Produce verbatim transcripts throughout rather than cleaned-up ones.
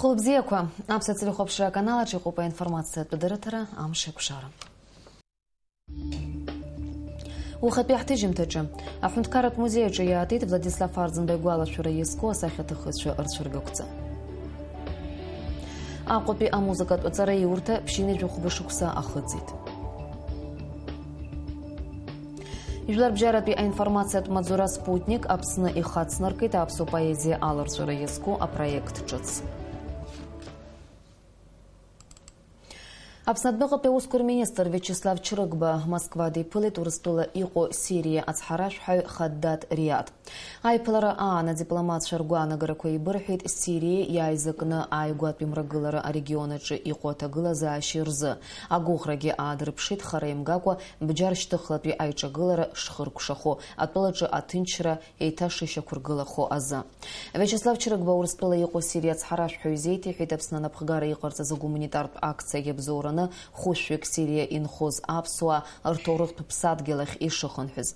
Хәылбзиақәа, аԥсуа телехәаԥшра аканалаҿ иҟоуп аинформациатә дырраҭара «Амшеиқәшара». Уахатәи ҳҭыжьымҭаҿы аҳәынҭқарратә музеи аҿы иаатит Владислав Арӡынба игәалашәара иазку асахьаҭыхыҩцәа рцәыргақәҵа. Аҟәатәи амузыкатә ҵараиурҭа ԥшьынҩажәи хәба шықәса ахыҵит. Жәларбжьаратәи аинформациатә маҵзура «Спутник» Аԥсны ихацнаркит аԥсуа поезиа аларҵәара иазку апроект ҿыц. Аԥсны адәныҟатәи аусқәа рминистр Виачеслав Чрыгба Москва диԥылеит Урыстәыла иҟоу Сириа ацҳаражәҳәаҩ Хаддад Риад. Аиԥылара аан адипломатцәа ргәаанагарақәа еибырҳәеит Сириеи иааизакны ааигәатәи мрагылара арегион аҿы иҟоу аҭагылазаашьеи рзы. Агәыӷрагьы аадырԥшит хара имгакәа бџьар шьҭыхлатәи аиҿагылара шхыркәшахо, атәылаҿы аҭынчра еиҭашышьақәыргылахо азы. Виачеслав Чрыгба Урыстәыла иҟоу Сириа ацҳаражәҳәаҩ изеиҭеиҳәеит Аԥсны анапхгара иҟарҵаз агуманитартә акциагьы абзоураны хәышәҩык Сириа инхоз аԥсуаа рҭоурыхтә ԥсадгьыл ахь ишыхынҳәыз.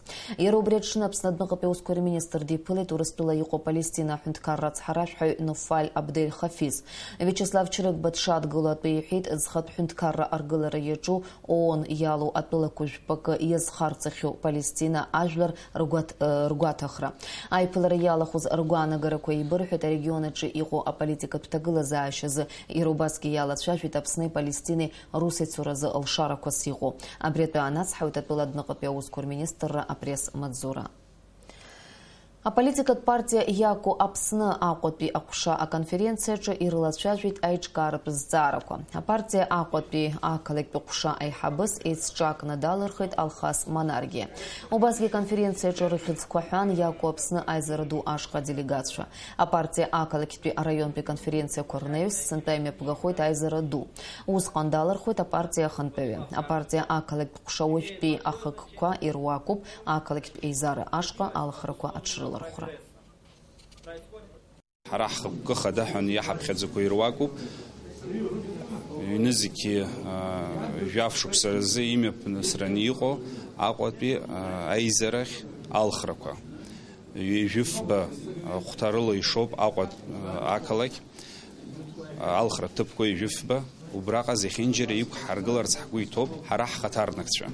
Иара убри аҽны Аԥсны адәныҟатәи аусқәа рминистр диԥылеит Урыстәыла иҟоу Палестина аҳәынҭқарра ацҳаражәҳәаҩ Нуфаль Абдель Хафиз. Виачеслав Чрыгба дшадгыло атәы иҳәеит зхатә ҳәынҭқарра аргылара иаҿу ООН иалоу атәылақәа жәпакы иазхарҵахьоу Палестина ажәлар ргәаҭ-, э, ргәаҭахра. Аиԥылара иалахәыз ргәаанагарақәа еибырҳәеит арегион аҿы иҟоу аполитикатә ҭагылазаашьазы, иара убасгьы иалацәажәеит Аԥсни Палестинеи русеицуразы лшарақәас иҟоу. Абри атәы аанацҳауеит атәыла адәныҟатәи аусқәа рминистрра апресс-маҵзура. Аполитикатә партиа Иаку Аԥсны Аҟәатәи аҟәша аконференциаҿы ирылацәажәеит аиҿкааратә зҵаарақәа. Апартиа Аҟәатәи ақалақьтә ҟәша аиҳабыс еицҿакны далырхит Алхас Манаргиа. Убасгьы аконференциаҿы рыхьӡқәа ҳәан Иаку Аԥсны аизара ду ашҟа аделегатцәа. Апартиа ақалақьтәи араионтәи конференциақәа рнаҩс сынтәа имҩаԥгахоит аизара ду. Усҟан далырхуеит апартиа ахантәаҩы. Апартиа ақалақьтә ҟәша уажәтәи ахықәкқәа ируакуп ақалақьтә еизара ашҟа алхрақәа аҽрылархәра. Ҳара ҳхықәкы хада ҳәа иаҳаԥхьаӡақәа ируакуп. Ҩнызқьи, аа, жәаф шықәса рзы имҩаԥнасраны иҟоу Аҟәатәи, аа, аизарахь алхрақәа. Ҩажәифба ахәҭарыла ишоуп Аҟәа, аа, ақалақь, аа, алхра ҭыԥқәа ҩажәифба. Убраҟа зехьынџьара иқәҳаргыларц ҳгәы иҭоуп ҳара ҳхаҭарнакцәа.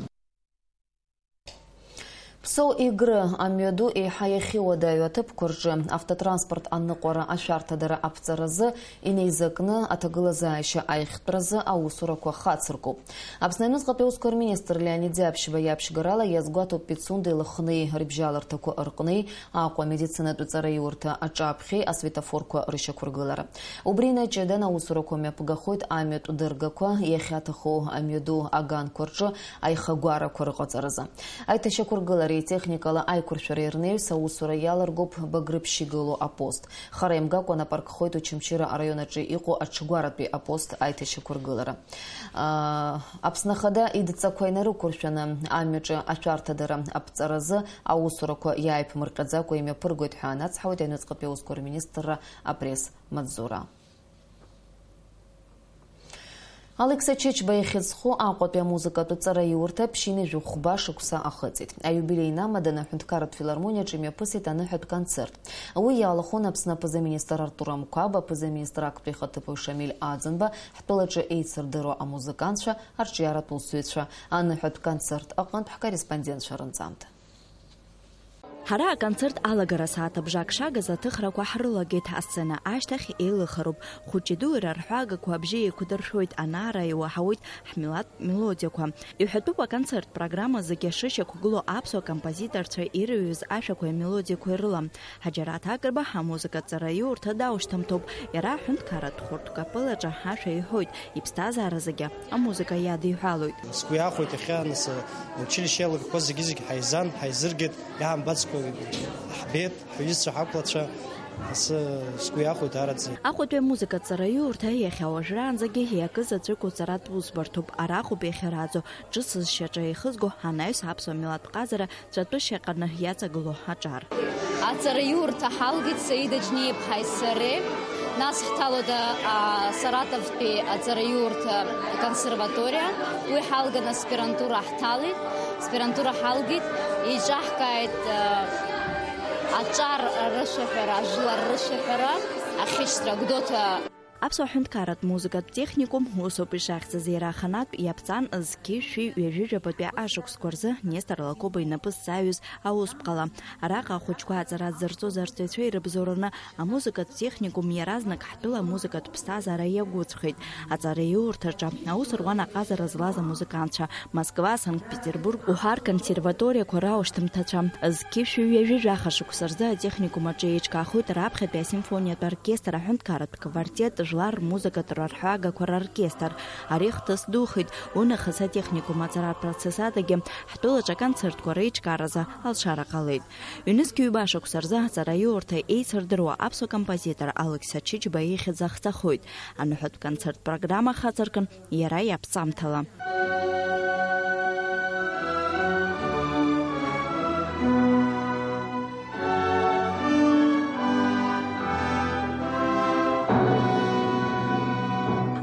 Ԥсоу Егры амҩаду еиҳа иахьыуадаҩу аҭыԥқәа рҿы автотранспорт аныҟәара ашәарҭадара аԥҵаразы инеизакны аҭагылазаашьа аиӷьтәразы аусурақәа хацыркуп. Аԥсны аҩныҵҟатәи аусқәа рминистр Леонид Зиаԥшьба иаԥшьгарала иазгәаҭоуп Пицундеи Лыхнеи рыбжьаларҭақәа рҟни Аҟәа амедицинатә ҵараиурҭа аҿаԥхьеи асветофорқәа рышьақәыргылара. Убри инаҷыданы аусурақәа мҩаԥгахоит амҩатә дыргақәа, иахьаҭаху амҩаду аганқәа рҿы аихагәарақәа рыҟаҵаразы. Аиҭашьақәыргылареи техникала аиқәыршәареи рнаҩс аусура иаларгоуп Багрыԥшь игылоу апост. Хара имгакәа напы аркхоит Очамчыра араион аҿы иҟоу аҽгәаратәи апост аиҭашьақәыргылара. Аа, Аԥсны Ахада идҵақәа инарықәыршәаны амҩаҿы ашәарҭадара аԥҵаразы аусурақәа иааиԥмырҟьаӡакәа имҩаԥыргоит ҳәа анацҳауеит аҩныҵҟатәи аусқәа рминистрра апресс-маҵзура. Алықьса Чычба ихьӡ зху Аҟәатәи амузыкатә ҵараиурҭа ԥшьынҩажәи хәба шықәса ахыҵит. Аиубилеи инамаданы аҳәынҭқарратә филармониаҿы имҩаԥысит аныҳәатә концерт. Уи иалахәын Аԥсны аԥыза-министр Артур Амқәаб, аԥыза-министр актәи ихаҭыԥуаҩ Шамиль Аӡынба, ҳтәылаҿы еицырдыруа амузыкантцәа, арҿиаратә усзуҩцәа. Аныҳәатә концерт аҟынтә ҳкорреспондентцәа рынҵамҭа. Ҳара аконцерт алагара сааҭыбжак шагыз аҭыхрақәа ҳрылагеит, асцена ашьҭахь еилыхароуп. Хәыҷи-дуи рарҳәагақәа абжьы еиқәдыршәоит, анаара еилаҳауеит ҳмилаҭтә мелодиақәа. Иҳәатәуп аконцерт программа зегьы шышьақәгылоу аԥсуа композиторцәа ирыҩуаз ашәақәеи амелодиақәеи рыла. Ҳаџьараҭ Агрба ҳамузыкатә ҵараиурҭа даушьҭымҭоуп. Иара аҳәынҭқарратә хәырҭкапылаҿы ашәа иҳәоит, иԥсҭазаара зегьы амузыка иадиҳәалоит. Сгәы иахәеит иахьа, нас, аучилишьче иалагақәаз зегьы-зегь ҳаизан, ҳаизыргеит, иаҳамбацкәа ҳбеит, ҳҩызцәа, ҳақәлацәа. Асы сгәы иахәоит араӡы. Аҟәатәи амузыкатә ҵараиурҭа иахьа уажәраанӡагьы иакыз аӡәык уҵаратә усбарҭоуп. Араҟоуп иахьараӡоу, ҿыц зшьаҿа еихызго анаҩс аԥсуа милаҭтә ҟазара ҵәатәышьаҟаны иаҵагылоу аҿар. Аҵараиурҭа ҳалгеит Саида Џьниаԥҳаи сареи. Нас ҳҭалоит, а, Саратовтәи аҵараиурҭа консерваториа. Уи ҳалган аспирантура ҳҭалеит. Аспирантура ҳалгеит, еиҿаҳкааит, а, аҿар рышәаҳәара, ажәлар рышәаҳәара, ахьышьҭра, Гәдоуҭа. Аԥсуа ҳәынҭқарратә музыкатә техникум усоуп ишахьӡыз, иара аханатә иаԥҵан зқьи шәи ҩажәи жәабатәи ашықәсқәа рзы Нестор Лакоба инапы зҵаҩыз аусԥҟала. Араҟа ахәыҷқәа аҵара зырҵоз арҵаҩцәа ирыбзоураны амузыкатә техникум иаразнак ҳтәыла амузыкатә ԥсҭазаара иагәыҵәҟьеит. Аҵараиурҭаҿы аус руан аҟазара злаз амузыкантцәа, Москва, Санкт-Петербург уҳәа рконсерваториақәа раушьҭымҭацәа. Зқьи шәи ҩажәи жәаха шықәса рзы атехникум аҿы еиҿкаахоит раԥхьатәи асимфониатә оркестр, аҳәынҭқарратә квартет, жәлар рмузыкатә рарҳәагақәа роркестр. Ари хҭыс духеит, уи нахыс атехникум аҵаратә процесс адагьы ҳтәылаҿы аконцертқәа реиҿкааразы алшара ҟалеит. Ҩнызқь ҩба шықәса рзы аҵараиурҭа еицырдыруа аԥсуа композитор Алықьса Чычба ихьӡ ахҵахоит. Аныҳәатә концерт программа ахаҵаркын иара иаԥҵамҭала.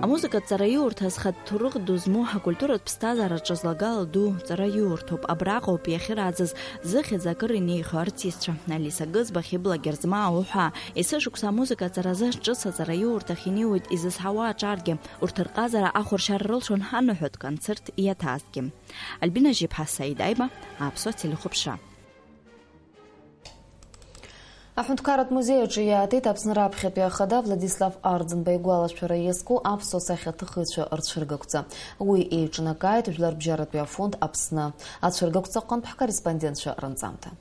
Амузыкатә ҵараиурҭа зхатә ҭоурых ду змоу, акультуратә ԥсҭазаараҿы злагала ду ҵараиурҭоуп. Абраҟоуп иахьырааӡаз зыхьӡ акыр инеихьоу артистцәа, Алиса Гызба, Хьыбла Герзмаа уҳәа. Есышықәса амузыка аҵаразы ҿыц аҵараиурҭахь инеиуеит изызҳауа аҿаргьы. Урҭ рҟазара ахәаршьара рылшон аныҳәатә концерт иаҭаазгьы. Альбина Жьиԥҳа, Саид Аиба, Аԥсуа телехәаԥшра. Аҳәынҭқарратә музеи аҿы иаатит Аԥсны раԥхьатәи ахада Владислав Арӡынба игәалашәара иазку аԥсуа сахьаҭыхыҩцәа рцәыргақәҵа. Уи еиҿнакааит Жәларбжьаратәи афонд Аԥсны. Ацәыргақәҵа аҟынтә ҳкорреспондентцәа рынҵамҭа.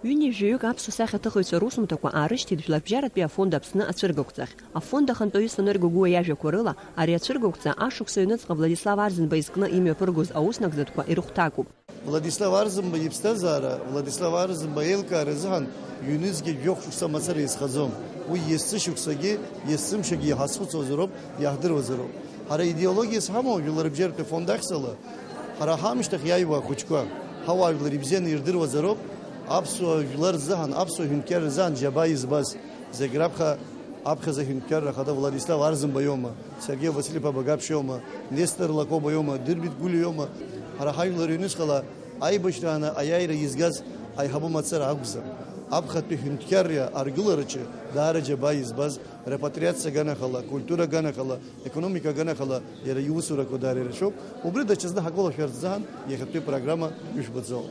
Ҩынҩажәаҩык аԥсуа сахьаҭыхыҩцәа русумҭақәа аарышьҭит Жәларбжьаратәи афонд Аԥсны ацәыргақәҵахь. Афонд ахантәаҩы Сонер Гогәуа иажәақәа рыла, ари ацәыргақәҵа ашықәс аҩныҵҟа Владислав Арӡынба изкны имҩаԥыргоз ауснагӡатәқәа ирыхәҭакуп. Владислав Арӡынба иԥсҭазаара, Владислав Арӡынба еилкаара азыҳәан ҩнызқьи жәохә шықәса мацара иазхаӡом. Уи есышықәсагьы, есымшагьы иҳазхәыцуазароуп, иаҳдыруазароуп. Ҳара идеологиас ҳамоу Жәларбжьаратәи афонд ахьӡала, ҳара ҳамышьҭахь иааиуа ахәыҷқәа, ҳауаажәлар ибзианы ирдыруазароуп, аԥсуа жәлар рзыҳәан, аԥсуа ҳәынҭқарра рзыҳәан џьабаа избаз, зегь раԥхьа аԥхьаӡа аҳәынҭқарра ахада Владислав Арӡынба иоума, Сергеи Василь-иԥа Багаԥшь иоума, Нестор Лакоба иоума, Дырмит Гәлиа иоума, ҳара ҳажәлар ҩнызқьала аибашьрааны аиааира изгаз аиҳабы мацара акәӡам. Аԥхьатәи ҳәынҭқарра аргылараҿы даара џьабаа избаз, репатриациа аганахьала, акультура аганахьала, аекономика аганахьала иара иусурақәа даара ирацәоуп. Убри даҽазны ҳагәалашәарц азыҳәан иахьатәи апрограмма ишәбаӡом.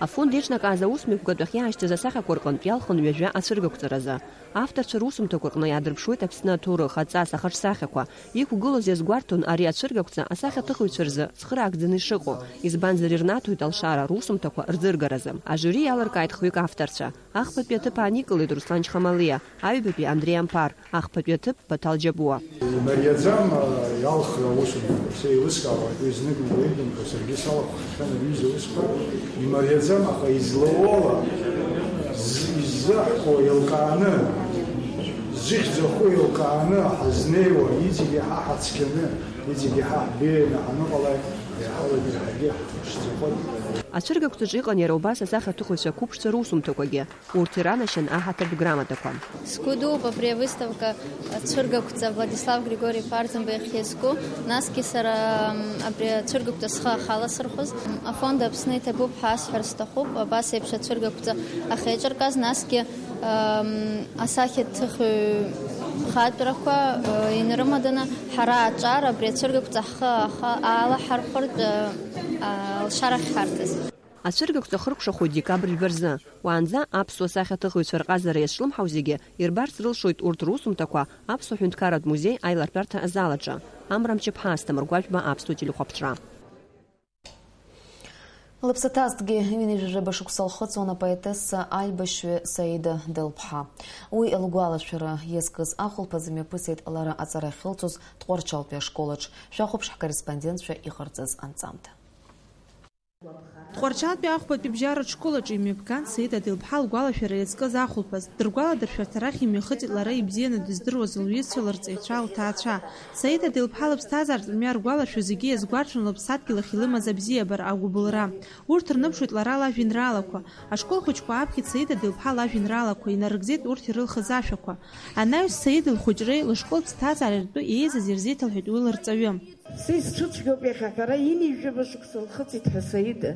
Афонд еиҿнакааз аусмҩаԥгатә ахьиаашьҭыз асахьақәа рҟынтә иалхын ҩажәа ацәыргақәҵаразы. Авторцәа русумҭақәа рҟны иаадырԥшуеит Аԥсны аҭоурых, аҵас, ахаҿсахьақәа. Иқәгылоз иазгәарҭон ари ацәыргақәҵа асахьаҭыхыҩцәа рзы цхыраагӡаны ишыҟоу, избанзар, ирнаҭоит алшара русумҭақәа рӡыргаразы. Ажюри иалыркааит хҩык авторцәа. Ахԥатәи аҭыԥ ааникылеит Руслан Чхамалиа, аҩбатәи Андреи Амԥар, ахԥатәи аҭыԥ Баҭал Џьабуа. Имариаӡам, а, иалхра аусумҭақәа, сеилыскаауеит, уи зныкымкәа идымкәа, саргьы салахәхахьан аҩыза усқәа. Имариаӡам, аха излауала, з-, иззаҳҳәо еилкааны, зыхьӡ аху еилкааны ҳазнеиуа, иҵегь иаҳа ҳацқьаны, иҵегь иаҳа ҳбеианы ҳаныҟала, иаҳа уажә иаҳагьы ҳхәыцӡахоит. Ацәыргақәҵаҿы иҟан иара убас асахьаҭыхыҩцәа қәыԥшцәа русумҭақәагьы. Урҭ иранашьан аҳаҭыртә грамотақәа. Сгәы дууп абри авыставка ацәыргақәҵа Владислав Григори-иԥа Арӡынба иахь иазку, насгьы сара, м, абри ацәыргақәҵа схы ахаласырхәыз. Афонд Аԥсны иҭабуп ҳәа асҳәар сҭахуп, абас еиԥш ацәыргақәҵа ахьеиҿыркааз, насгьы, м, асахьаҭыхҩы хаҵәрақәа, э, инарымаданы ҳара аҿар абри ацәыргақәҵа ҳхы аха-, аалаҳархәыртә, э, алшара ахьҳарҭаз. Ацәыргақәҵа хыркәшахоит декабрь жәба рзы. Уаанӡа аԥсуа сахьаҭыхыҩцәа рҟазара иазҿлымҳау зегьы ирбарц рылшоит урҭ русумҭақәа Аԥсуа ҳәынҭқарратә музеи аилартәарҭа азал аҿы. Амра Мчыԥҳа, Асҭамыр Гәажәба, Аԥсуа телехәаԥшра. Лыԥсы ҭазҭгьы ҩынҩажәи жәаба шықәса лхыҵуан апоетесса аибашьҩы Саида Делԥҳа. Уи лгәалашәара иазкыз ахәылԥазы мҩаԥысит лара аҵара ахьылҵоз Тҟәарчалтәи ашколаҿ. Шәахәаԥш ҳкорреспондентцәа иҟарҵаз анҵамҭа. Тҟәарчалтәи ахәбатәи бжьаратә школ аҿы имҩаԥган Саид Аделԥҳа лгәалашәара иазкыз ахәылԥаз. Дыргәаладыршәарц арахь имҩахыҵит лара ибзианы дыздыруаз лҩызцәа, лырҵаҩцәа, лҭаацәа. Саид Аделԥҳа лыԥсҭазаараҿы мҩа ргәалашәо зегьы иазгәарҭон лыԥсадгьыл ахь илымаз абзиабара, агәыбылра. Урҭ рныԥшуеит лара лажәеинраалақәа. Ашкол хәыҷқәа ааԥхьеит Саид Аделԥҳа лажәеинраалақәа, инарыгӡеит урҭ ирылхыз ашәақәа. Анаҩс Саид лхәыҷреи лышкол ԥсҭазаареи ртәы еизаз ирзеиҭалҳәеит уи лырҵаҩы. Са исцәыцәгьоуп иахьа аҳәара, ҩынҩажәа мышықәса лхыҵит ҳәа Саида.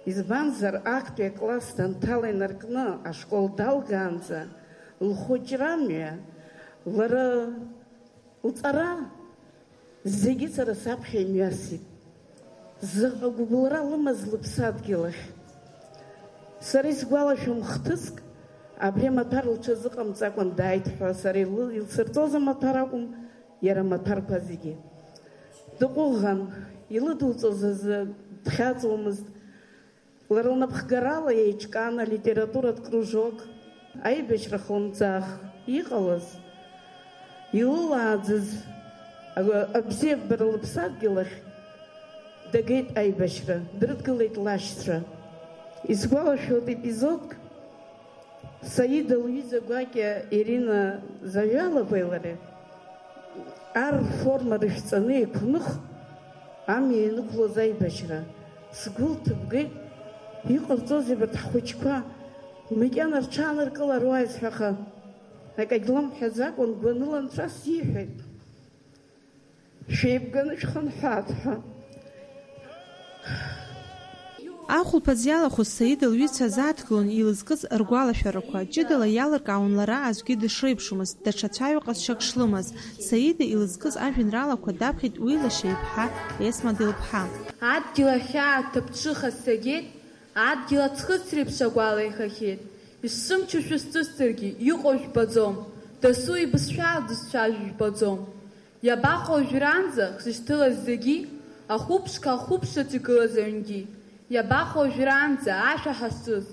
Избанзар, актәи акласс данҭала инаркны ашкол далгаанӡа лхәыҷра мҩа, лара лҵара зегьы сара саԥхьа имҩасит. Заҟа гәыбылра лымаз лыԥсадгьыл ахь. Сара исгәалашәом хҭыск, абри амаҭәар лҽазыҟамҵакәан дааит ҳәа сара илы-, илсырҵоз амаҭәар акәым, иара амаҭәарқәа зегьы. Дыҟәыӷан, илыдылҵоз азы дхьаҵуамызт. Лара лнапхгарала еиҿкаан алитературатә кружок, аибашьра хлымӡаах иҟалаз, илылааӡаз а-, абзиабара лыԥсадгьыл ахь дагеит аибашьра, дрыдгылеит лашьцәа. Исгәалашәоит епизодк, Саида лҩыза гәакьа Ирина Завиаловеи лареи ар рформа рышәҵаны еиқәных амҩа ианықәлоз аибашьра. Сгәы лҭыбгеит, иҟарҵозеи абарҭ ҳхәыҷқәа, макьана рҽааныркылар уааит сҳәаха, акагь лымҳәаӡакәан гәаныла анцәа сиҳәеит. Шәеибганы шәхынҳәаат ҳәа. Ахәылԥаз иалахәыз Саида лҩызцәа азааҭгылон илызкыз ргәалашәарақәа. Ҷыдала иалыркаауан лара аӡәгьы дышреиԥшымыз, даҽа цәаҩа ҟазшьак шлымаз. Саида илызкыз ажәеинраалақәа даԥхьеит уи лашьа иԥҳа Есма Делԥҳа. Адгьыл ахьаа ҭыԥҽыха сагеит, адгьыл аӡхыҵреиԥш агәала ихахьеит. Исымчу шәысҵысҭаргьы, иҟоу жәбаӡом, дасу ибызшәа дызцәажәо жәбаӡом. Иабаҟоу уажәраанӡа хзышьҭылаз зегьы, ахәыԥшқа ахәыԥшаҿ игылаз аҩнгьы? Иабаҟоу уажәраанӡа ашәа ҳазҿыз,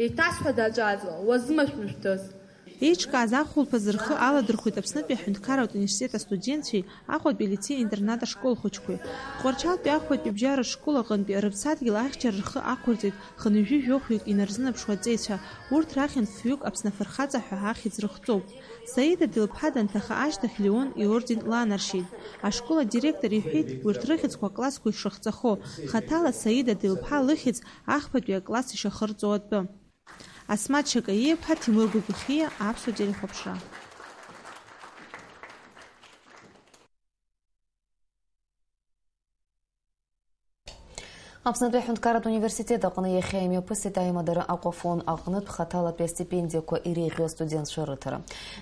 еиҭасҳәада аҿаҵла, уазымашә мышәҭыз? Еиҿкааз ахәылԥаз рхы аладырхәит Аԥснытәи аҳәынҭқарратә университет астудентцәеи Аҟәатәи алицеи-интернат ашкол хәыҷқәеи. Тҟәарчалтәи ахәбатәи абжьаратә школ аҟынтәи рыԥсадгьыл ахьчара рхы ақәырҵеит хынҩажәи жәохәҩык инарзынаԥшуа аҵеицәа, урҭ рахьынтә фҩык Аԥсны Афырхаҵа ҳәа ахьӡ рыхҵоуп. Саида Делԥҳа данҭаха ашьҭахь Леон иорден ланаршьеит. Ашкол адиректор иҳәеит, урҭ рыхьӡқәа аклассқәа ишрыхҵахо, хаҭала Саида Делԥҳа лыхьӡ ахԥатәи акласс ишахырҵо атәы. Асмаҭ Шакаиа-иԥҳа, Ҭемыр Гәыгәхиа, Аԥсуа телехәаԥшра. Аԥснытәи аҳәынҭқарратә университет аҟны иахьа имҩаԥысит аимадара Аҟәафон аҟнытә хаҭалатәи астипендиақәа иреиӷьу астудентцәа рыҭара.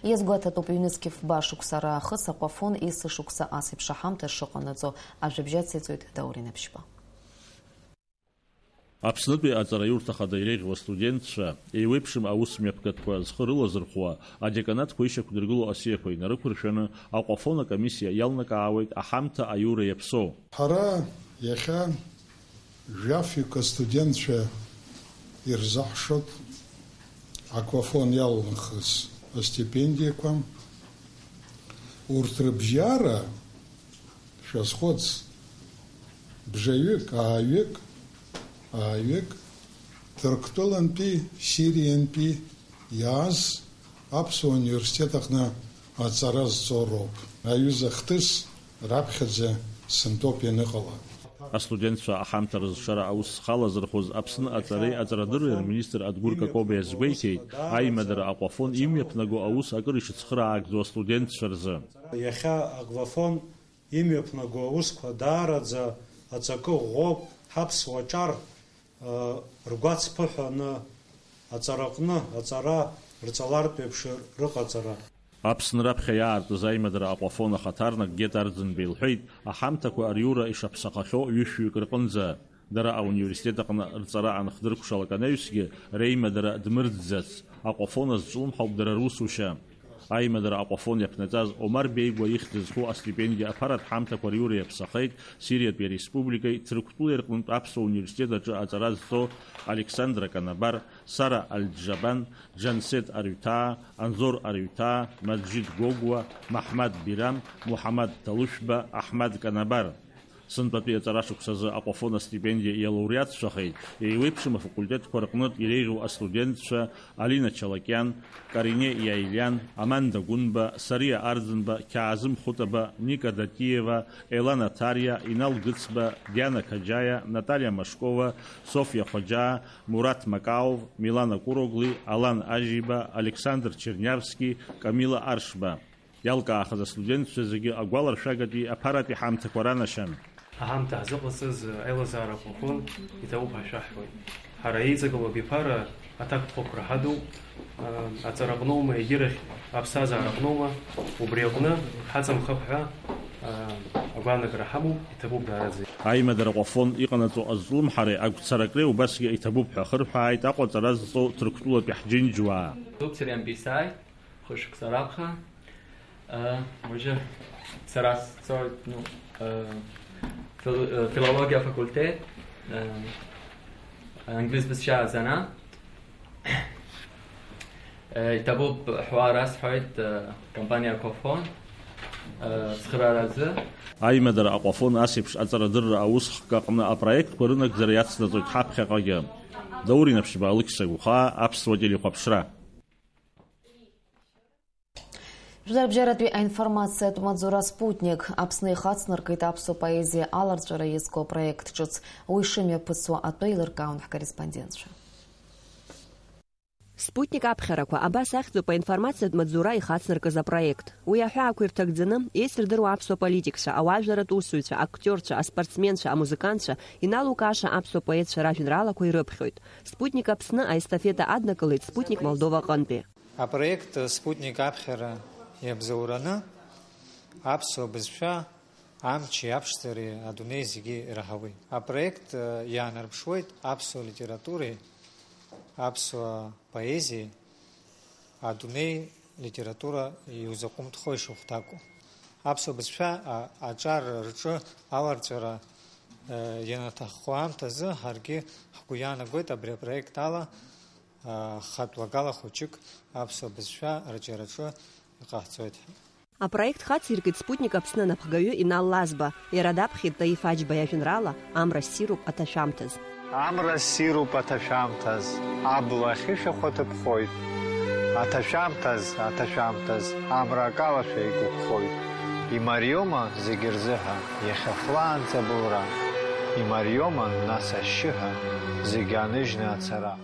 Иазгәаҭатәуп, ҩнызқь фба шықәса раахыс Аҟәафон есышықәса ас еиԥш аҳамҭа шыҟанаҵо. Ажәабжь ациҵоит Даур Инаԥшьба. Аԥснытәи аҵараиурҭа хада иреиӷьу астудентцәа еиуеиԥшым аус мҩаԥгатәқәа зхы рылазырхәуа адеканатқәа ишьақәдыргыло асиақәа инарықәыршәаны Аҟәафон акомиссиа иалнакаауеит аҳамҭа аиура иаԥсоу. Ҳара иахьа жәафҩык астудентцәа ирзаҳшоит Аҟәафон иалнахыз астипендиақәа. Урҭ рыбжьара, шәазхәыц, бжаҩык, ааҩык, ааҩык Ҭырқәтәылантәи, Сириантәи иааз Аԥсуа университет аҟны аҵара зҵо роуп. Аҩыза хҭыс раԥхьаӡа сынтәоуп ианыҟала. Астудентцәа аҳамҭа рызшара аус зхы алазырхәыз Аԥсны аҵареи аҵарадырреи рминистр Адгәыр Какобиа иазгәеиҭеит, аимадара Аҟәафон имҩаԥнаго аус акыр ишыцхыраагӡо астудентцәа рзы. Иахьа Аҟәафон имҩаԥнаго аусқәа даараӡа аҵакы ӷәӷәоуп, ҳаԥсуа ҿар, ы, ргәацԥыҳәаны аҵараҟны аҵара рҵалартә еиԥш рыҟаҵара. Аԥсны раԥхьа иаартыз аимадара Аҟәафон ахаҭарнак Гет Арӡынба илҳәеит, аҳамҭақәа ариура ишаԥсахахьоу ҩышәҩык рҟынӡа. Дара ауниверситет аҟны рҵара анхдыркәшалак анаҩсгьы, реимадара дмырӡӡац, Аҟәафон азҿлымҳауп дара русушьа. Аимадара Аҟәафон иаԥнаҵаз Омар Беигәа ихьӡ зху астипендиа аԥаратә ҳамҭақәа риура иаԥсахеит Сириатәи ареспубликеи Ҭырқәтәылеи рҟнытә аԥсуа университет аҿы аҵара зҵо Александра Канабар, Сара Аль-Џьабан, Џьансеҭ Арҩҭаа, Анзор Арҩҭаа, Маџьид Гогәуа, Маҳмад Бирам, Муҳаммад Талушәба, Аҳмад Канабар. Сынтәатәи аҵарашықәсазы Аҟәафон астипендиа иалауреатцәахеит еиуеиԥшым афакультетқәа рҟнытә иреиӷьу астудентцәа Алина Чалакиан, Карине Иаилиан, Аманда Гәынба, Сариа Арӡынба, Қьаазым Хәытаба, Ника Датиева, Елана Ҭариа, Инал Гыцба, Диана Қаџьаиа, Наталиа Машкова, Софиа Хәаџьаа, Мураҭ Макаов, Милана Куроглы, Алан Ажьиба, Александр Чернявски, Камила Аршба. Иалкаахаз астудентцәа зегьы агәаларшәагатәи аԥаратәи ҳамҭақәа ранашьан. Аҳамҭа ҳзыҟаҵаз аилазаара Аҟәафон иҭабуп ҳәа шәаҳҳәоит. Ҳара еиҵагылоу абиԥара аҭакԥхықәра ҳадуп, аҵараҟноума, егьырахь аԥсҭазаараҟноума, убри аҟны ҳаҵамхап ҳәа агәаанагара ҳамоуп, иҭабуп даараӡа. Аимадара Аҟәафон иҟанаҵо азҿлымҳареи агәцаракреи убасгьы иҭабуп ҳәа ахырҳәааит Аҟәа аҵара зҵоу Ҭырқәтәылатәи ҳџьынџьуаа. Доктор Иамбисаи. Хәышықәса раԥхьа, э, уажәы сара сцоит, ну, э, фил-, э, филологиа факультет, э, англис бызшәа азанааҭ. Э, иҭабуп ҳәа расҳәоит, э, компаниа Аҟәафон, э, цхырааразы. Аимадара Аҟәафон ас еиԥш аҵарадырра аусхк аҟны апроектқәа рынагӡара иацнаҵоит ҳаԥхьаҟагьы. Даур Инаԥшьба, Алықьса Гәхаа, Аԥсуа телехәаԥшра. Жәларбжьаратәи аинформациатә маҵзура Спутник Аԥсны ихацнаркит аԥсуа поезиа аларҵәара иазку апроект ҿыц. Уи шымҩаԥысуа атәы еилыркаауан ҳкорреспондентцәа. Спутник аԥхьарақәа, абас ахьӡуп аинформациатә маҵзура ихацнаркыз апроект. Уи аҳәаақәа ирҭагӡаны, еицырдыруа аԥсуа политикцәа, ауаажәларратә усзуҩцәа, актиорцәа, аспортсменцәа, амузыкантцәа, иналукааша аԥсуа поетцәа ражәеинраалақәа ирыԥхьоит. Спутник Аԥсны аестафета аднакылеит Спутник Молдова аҟынтәи. Апроект Спутник аԥхьара иабзоураны аԥсуа бызшәа амчи аԥшӡареи адунеи зегьы ираҳауеит. Апроект иаанарԥшуеит аԥсуа литературеи аԥсуа поезиеи адунеи литература иузаҟәымҭхо ишыхәҭаку. Аԥсуа бызшәа а-, аҿар рҿы аларҵәара, э, ианаҭаххо аамҭазы ҳаргьы ҳгәы иаанагоит абри апроект ала, э, хатә лагала хәыҷык аԥсуа бызшәа рҿиараҿы иҟаҳҵоит ҳәа. Апроект хациркит Спутник Аԥсны анапхгаҩы Инал Лазба, иара даԥхьеит Таиф Аџьба иажәеинраала Амра ссируп аҭашәамҭаз. Амра ссируп аҭашәамҭаз, абла ахьышәахәа ҭыԥхоит. Аҭашәамҭаз, аҭашәамҭаз, амра акалашәа игәыкхоит. Имариома зегь рзыҳәа иахьа хәлаанӡа абылра? Имариома, нас, ашьшьыҳәа зегь ааныжьны ацара?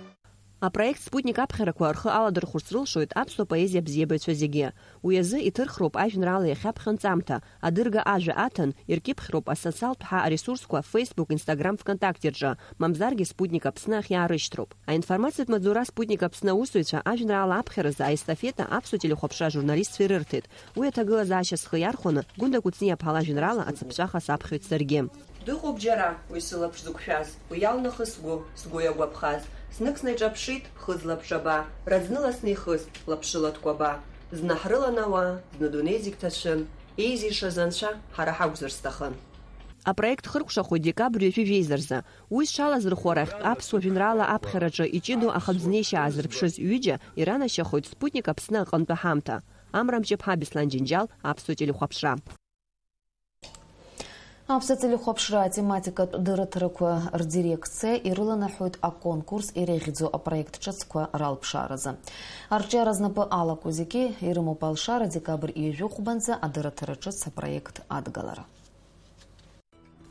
Апроект Спутник аԥхьарақәа рхы аладырхәырц рылшоит аԥсуа поезиа абзиабаҩцәа зегьы. Уи азы иҭырхроуп ажәеинраала иахьаԥхьо анҵамҭа, адырга ажәа аҭан, иркьыԥхьроуп асоциалтә ҳәа аресурсқәа Facebook, Instagram, ВКонтакте рҿы, мамзаргьы Спутник Аԥсны ахь иаарышьҭроуп. Аинформациатә маҵзура Спутник Аԥсны аусзуҩцәа ажәеинраала аԥхьаразы аестафета аԥсуа телехәаԥшра ажурналистцәа ирырҭеит. Уи аҭагылазаашьа схы иархәаны, Гәында Кәыҵниаԥҳа лажәеинраала ацыԥҵәаха саԥхьоит саргьы. Дыҟоуп џьара уи сылаԥш зықәшәаз, уи иалнахыс сгәы, сгәы иагәаԥхаз. Знык снаиҿаԥшит, ԥхыӡла бҿаба, раӡныла снеихыст, лаԥшыла дкәаба. Зны ҳрылан ауаа, зны дунеи зегь ҭацәын, еизишаз анцәа ҳара ҳакәзар сҭахын. Апроект хыркәшахоит декабрь ҩажәи жәеиза рзы. Уи зҽалазырхәо арахьтә аԥсуа жәеинраала аԥхьараҿы иҷыдоу ахатә знеишьа аазырԥшыз ҩыџьа иранашьахоит Спутник Аԥсны аҟынтә аҳамҭа. Амра Мҷыԥҳа, Беслан Џьынџьал, Аԥсуа телехәаԥшра. Аԥсуа телехәаԥшра атематикатә дырраҭарақәа рдирекциа ирыланаҳәоит аконкурс иреиӷьӡоу апроект ҿыцқәа ралԥшааразы. Арҿиара знапы алаку зегьы ирымоуп алшара декабрь ҩажәи хәбанӡа адырраҭара ҿыц апроект адгалара.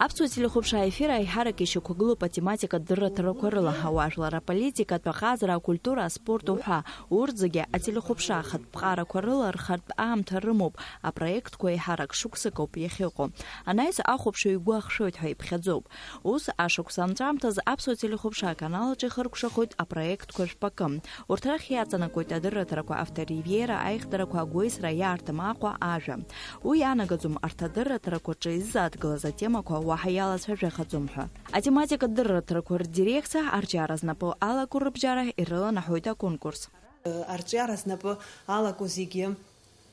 Аԥсуа телехәаԥшра аефир аиҳарак ишьақәгылоуп атематикатә дырраҭарақәа рыла, ауаажәлар, аполитика, атәаҟазара, акультура, аспорт уҳәа. Урҭ зегьы ателехәаԥшра ахатә ԥҟарақәа рыла рхатә аамҭа рымоуп, апроектқәа еиҳарак шықәсык ауп иахьыҟоу. Анаҩс ахәаԥшҩы игәы ахшәоит ҳәа иԥхьаӡоуп. Ус, ашықәс анҵәамҭаз Аԥсуа телехәаԥшра аканал аҿы ихыркәшахоит апроектқәа жәпакы. Урҭ рахь иаҵанакуеит адырраҭарақәа Авторивиера, аихтарақәа, агәеисра, иаарҭым Аҟәа, ажәа. Уи иаанагаӡом арҭ адырраҭарақәа рҿы иззааҭгылаз атемақәа уаҳа иалацәажәахаӡом ҳәа. Атематикатә дырраҭарақәа рдирекциа арҿиара знапы алаку рыбжьара ирыланаҳәоит аконкурс. Арҿиара знапы алаку зегьы,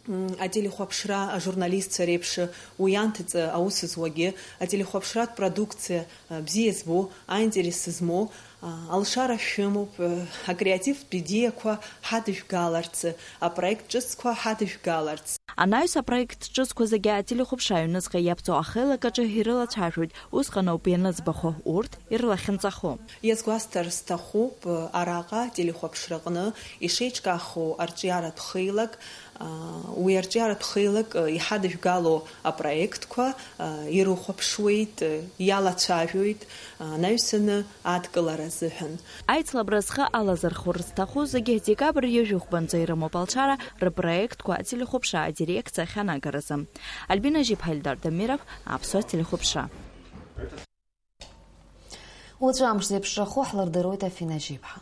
м, ателехәаԥшра ажурналистцәа реиԥш, уи анҭыҵ аус зуагьы, ателехәаԥшратә продукциа, а, бзиа збо, аинтерес змоу, а, алшара шәымоуп, а, акреативтә идеиақәа ҳадыжәгаларц, апроект ҿыцқәа ҳадыжәгаларц. Анаҩс апроект ҿыцқәа зегьы ателехәаԥшра аҩныҵҟа иаԥҵоу ахеилак аҿы ирылацәажәоит, усҟан ауп ианыӡбахо урҭ ирлахьынҵахо. Иазгәасҭар сҭахуп, араҟа ателехәаԥшраҟны ишеиҿкаахо арҿиаратә хеилак, уи арҿиаратә хеилак иҳадыжәгало апроектқәа ирыхәаԥшуеит, иалацәажәоит, анаҩсаны адкылара азыҳәан. Аицлабра зхы алазырхәыр зҭаху зегьы декабрь ҩажәи хәбанӡа ирымоуп алшара рыпроектқәа ателехәаԥшра адирекциа ахьанагаразы. Альбина Жьиԥҳа, Ильдар Дамиров, Аԥсуа телехәаԥшра. Уаҵәы амш зеиԥшрахо ҳлырдыруеит Афина Жьиԥҳа.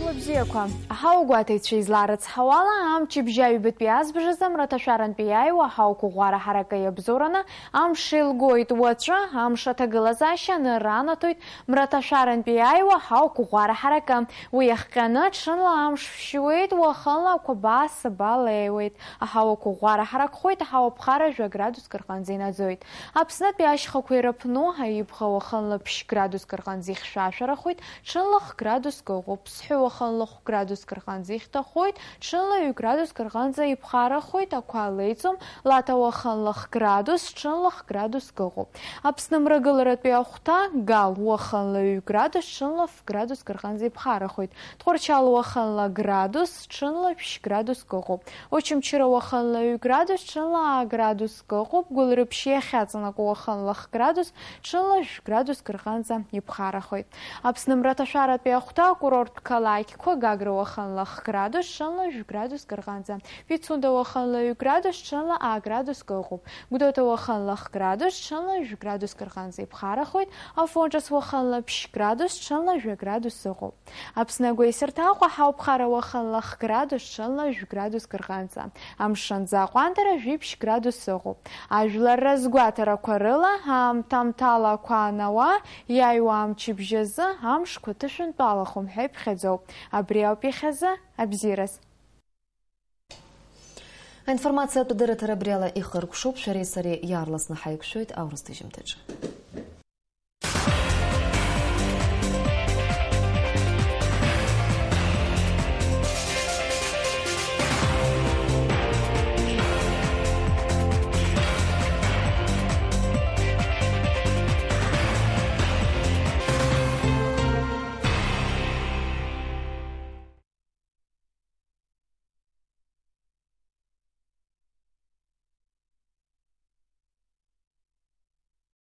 Лыбзиақәа. Аҳауагәаҭаҩцәа излаарыцҳауала, амчыбжь аҩбатәи азбжазы мраҭашәарантәи иааиуа аҳауқәа ӷәӷәара ҳаракы иабзоураны амш еилгоит. Уаҵәы амш аҭагылазаашьа аныранаҭоит мраҭашәарантәи иааиуа аҳауқәа ӷәӷәара ҳаракы. Уи иахҟьаны ҽынла амш фшьуеит, уахынла ақәабаа сабала еиуеит. Аҳауақәа ӷәӷәара ҳаракхоит, аҳауа ԥхара жәа градуск рҟынӡа инаӡоит. Аԥснытәи ашьхақәа ирыԥну, аибӷа уахынла ԥшь градуск рҟынӡа ихьшәашәарахоит, ҽынла хә градуск ыҟоуп. Ԥсҳәы уахынла хә градуск рҟынӡа ихьҭахоит, ҽынла ҩ градуск рҟынӡа иԥхарахоит, ақәа леиӡом, Лаҭа уахынла хә градус, ҽынла хә градуск ыҟоуп. Аԥсны мрагыларатәи ахәҭа, Гал уахынла ҩ градус, ҽынла ф градуск рҟынӡа иԥхарахоит. Тҟәарчал уахынла градус, ҽынла шәшь градуск ыҟоуп. Очамчыра уахынла ҩ градус, ҽынла аа градуск ыҟоуп. Гәылрыԥшь иахьаҵанакуа уахынла хә градус, ҽынла шә градуск рҟынӡа иԥхарахоит. Аԥсны мраҭашәаратәи ахәҭа акурорттә қалақьқәа, Гагра уахынла хә градус, ҽынла шә градуск рҟынӡа. Пицунда уахынла ҩ градус, ҽынла аа градуск ыҟоуп. Гәдоуҭа уахынла хә градус, ҽынла шә градуск рҟынӡа иԥхарахоит. Афон Ҿыц уахынла ԥшь градус, ҽынла жәа градус ыҟоуп. Аԥсны агәеисырҭа Аҟәа ҳауԥхара уахынла хә градус, ҽынла жәа градуск рҟынӡа. Амшын аӡы аҟәандара жәиԥшь градус ыҟоуп. Ажәлар разгәаҭарақәа рыла, аамҭа-аамҭала ақәа анауа, иааиуа амчыбжь азы амшқәа ҭышәынтәалахом ҳәа иԥхьаӡоуп. Абри ауп иахьазы абзиараз. Аинформациатә дырраҭара абриала ихыркәшоуп, шәареи сареи иаарласны ҳаиқәшәоит аурыс ҭыжьымҭаҿы.